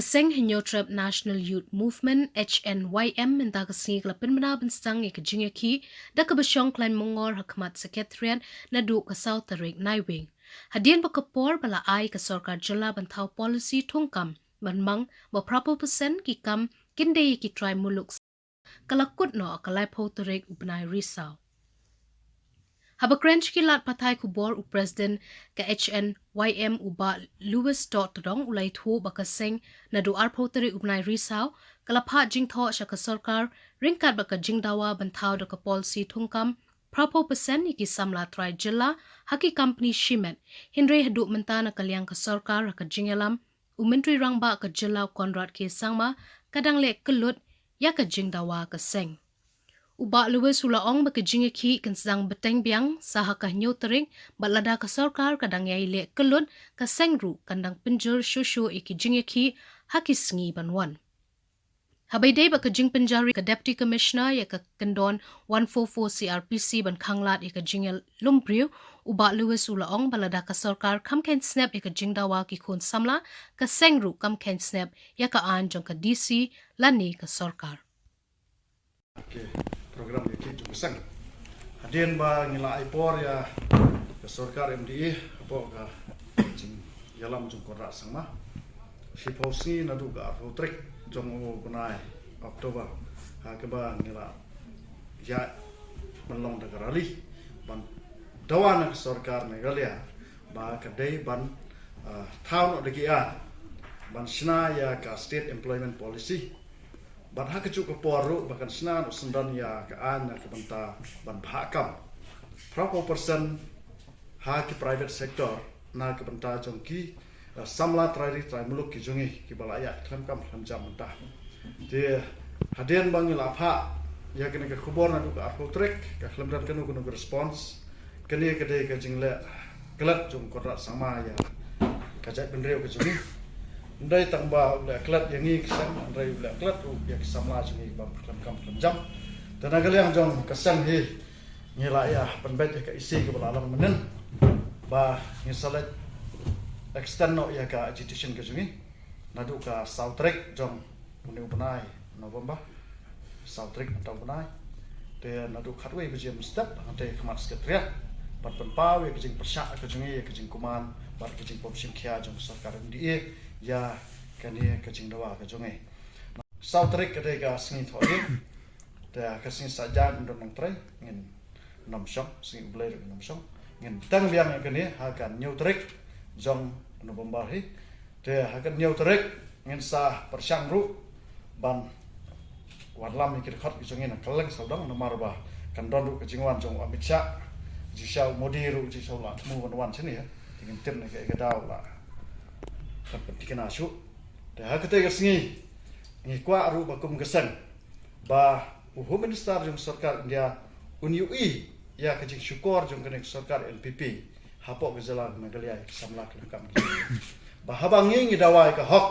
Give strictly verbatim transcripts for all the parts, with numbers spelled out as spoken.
Seng Hynñiewtrep National Youth Movement, H N Y M, mynta ka sngi ka la pynbna ban sdang ïa ka jingïakhih da kaba shong khlaiñ mongor ha khmat Secretariat naduh ka saw tarik Naiwieng. Hadien ba ka por ba la ai ka sorkar jylla ban thaw policy thungkam ban mang ba phra phew percent ki kam kin dei ïa ki trai muluk, ka la kut noh ka laiphew tarik u bnai Risaw. Haba kren sha ki lad pathai khubor, u President ka H N Y M, u Bah Louis Dohtdong, u la ïathuh ba ka seng naduh arphew tarik u bnai Risaw ka la phah jingthoh sha ka sorkar ryngkat bad ka jingdawa ban thaw da ka policy thungkam phra phew percent ïa ki samla trai jylla ha ki company shimet, hynrei haduh mynta na ka liang ka sorkar ha ka jingïalam u Myntri Rangbah ka jylla u Conrad K Sangma ka dang leh kyllut ïa ka jingdawa ka seng. U Bah Louis u la ong ba ka jingïakhih kan sdang bteng biang sa ha ka hynñiew tarik, bad lada ka sorkar ka dang ïai leh kyllut, ka seng ruh kan dang pynjur shuh shuh ïa ki jingïakhih ha ki sngi ban wan. Haba ïadei bad ka jingpynjari ka Deputy Commissioner ïa ka kyndon one four four C R P C ban khanglad ïa ka jingïalum briew, u Bah Louis u la ong ba lada ka sorkar kam kheiñ snep ïa ka jingdawa ki khun samla, ka seng ruh kam kheiñ snep ïa ka aiñ jong ka D C lane ka sorkar. Ki program ïakhih jong ka seng. Hadien ba ngi la ai por ïa ka sorkar M D A hapoh ka jingïalam jong u Conrad Sangma, shiphew sngi naduh ka arphew tarik jong u bnai October, ha kaba ngi la ïaid ban long da ka rally ban dawa na ka sorkar Meghalaya ba ka dei ban, ah, thaw noh da ki aiñ ban shna ïa ka State Employment Policy. Bad ha kajuh ka por ruh ba kan shna noh syndon ïa ka aiñ na ka bynta ban bhah kam phra phew percent ha ki private sector na ka bynta jong ki, eh, samla trai ri trai muluk ki jong ngi kiba la ïaid khlem kam khlem jam mynta. Te hadien ba ngi la phah ïa kane ka khubor naduh ka arphew tarik, ka khlem don kano kano ka response. Kane ka dei ka jingleh klet jong u Conrad Sangma ïa ka jaitbynriew ka jong ngi. Ym dei tang ba u leh klet ïa ngi ki seng, hynrei u leh klet ruh ïa ki samla jong ngi kiba khlem kam khlem jam. Te na ka liang jong ka seng hi, ngi la ïa pynbeit ïa ka E C kaba la long mynnin ba ngin sa leit extend noh ïa ka agitation ka jong ngi naduh ka saw tarik jong une u bnai November, saw tarik mynta u bnai. Te naduh khatwei baje mynstep hangtei ha khmat Secretariat ban pynpaw ïa ka jingpyrshah ka jong ngi, ïa ka jingkmen bad ka jingbym shim khia jong ka sorkar M D A ïa kane ka jingdawa ka jong ngi. Saw tarik ka dei ka sngi Thohdieng. Te ka sngi Saitjaiñ, ym don nongtrei, ngin nym shong, sngi U Blei ruh ngin nym shong. Ngin bteng biang ïa kane ha ka hynñiew tarik jong November hi. Te ha ka hynñiew tarik ngin sa pyrshang ruh ban wanlam ïa ki dkhot ki jong ngi na kylleng sawdong, namar ba kan don ruh ka jingwan jong u Amit Shah, jingshisha u Modi ruh jingshisha u la thmu ban wan shane. Te ngin tip ne kaei ka daw la kan pynthikna shuh. Te ha katei ka sngi ngi kwah ruh ba kum ka seng ba u Home Minister jong sorkar India un ïohi ïa ka jingshukor jong kane ka sorkar N P P hapoh ka jylla ka Meghalaya ïa ki samla khlem kam ki. Ba haba ngi ngi dawa ïa ka hok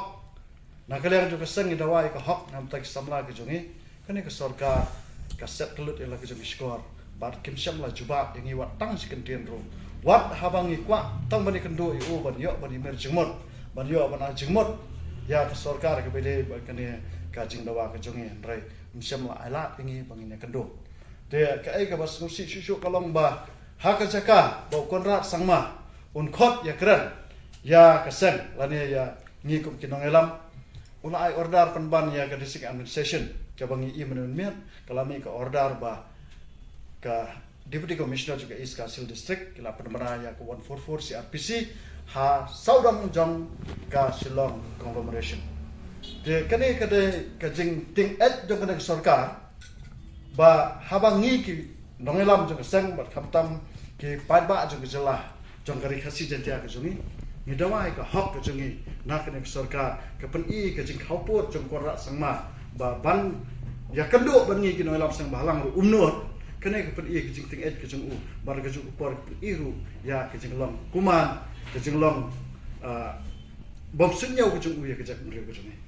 na ka liang jong ka seng, ngi dawa ïa ka hok na bynta ki samla ki jong ngi, kane ka sorkar ka set kyllut ïa la ka jong ka shkor bad kim shym la jubab ïa ngi wat tang shi kyntien ruh. Wat haba ngi kwah tang ban ïakynduh ïa u ban ïoh ban ïamir jingmut, ban ïoh ban ai jingmut ïa ka sorkar kaba ïadei bad kane ka jingdawa ka jong ngi, hynrei ym shym la ailad ïa ngi ba ngin ïakynduh. Te kaei kaba sngewsih shuh shuh ka long ba ha ka jaka ba u Conrad Sangma un khot ïakren ïa ka seng lane ïa ngi kum ki nongïalam, u la ai order pynban ïa ka District Administration kaba ngi i mynne mynmiet. Ka la mih ka order ba ka Deputy Commissioner jong ka East Khasi Hills District ki la pynbna ïa ka one four four C R P C ha sawdong jong ka Shillong Conglomeration. Te kane ka dei ka jingtieng eit jong kane ka sorkar ba haba ngi ki nongïalam jong ka seng bad khamtam ki paidbah jong ka jylla jong ka Ri Khasi Jaiñtia ka jong ngi, ngi dawa ïa ka hok ka jong ngi na kane ka sorkar, ka pyni ka jingkhawpud jong u Conrad Sangma ba ban ïakynduh bad ngi ki nongïalam seng bhalang ruh um nud. Kane ka pyni ka jingtieng eit ka jong u, bad kajuh ka por ka pyni ruh ïa ka jinglong kuman, ka jinglong, ah, bym suidñiew ka jong u ïa ka jaitbynriew ka jong ngi.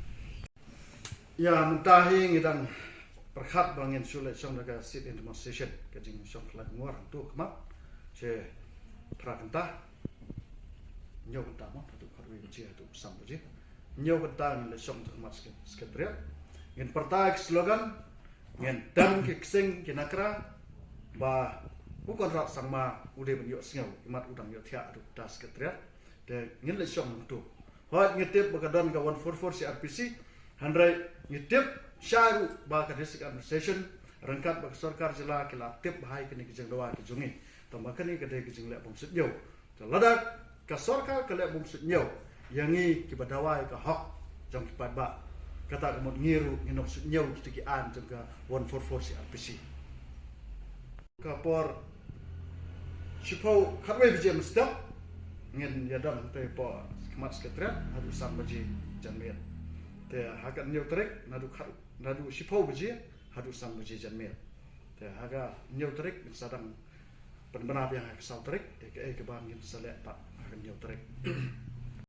Ïa mynta hi ngi dang pyrkhat ba ngin shu leit shong da ka sit-in demonstration, ka jingshong khlaiñ mongor hangto khmat, shi phra kynta, hynñiew kynta mo, haduh khatwei baje, haduh san baje. Ñiew kynta ngin leit shong ha khmat sek- secretariat. Ngin pyrta ki slogan, ngin tem ki ksing ki nakra, ba u Conrad Sangma u dei ban ïoh sngew, imat u dang ïoh thiah haduh ta secretariat. Te ngin leit shong hangtu. Hooid ngi tip ba ka don ka one four four C R P C, hynrei ngi tip shai ruh ba ka district administration, ryngkat ba ka sorkar jylla ki la tip bha ïa kine ki jingdawa ki jong ngi. Tangba kane ka dei ka jingleh bym suidñiew. Te lada ka sorkar ka leh bym suidñiew ïa ngi kiba dawa ïa ka hok jong ki paidbah, kata ka mut ngi ruh ngin ym suidñiew kita ki aiñ jong ka one four four C R P C. Ka por shiphew khatwei baje mynstep ngin ïadon hangtei hapoh khmat secretariat haduh san baje janmiet. Te ha ka hynñiew tarik naduh khat, naduh shiphew baje haduh san baje janmiet. Te ha ka hynñiew tarik ngin sa dang pynbna biang ha ka saw tarik, ïa kaei kaba ngin sa leh pat ha ka hynñiew tarik.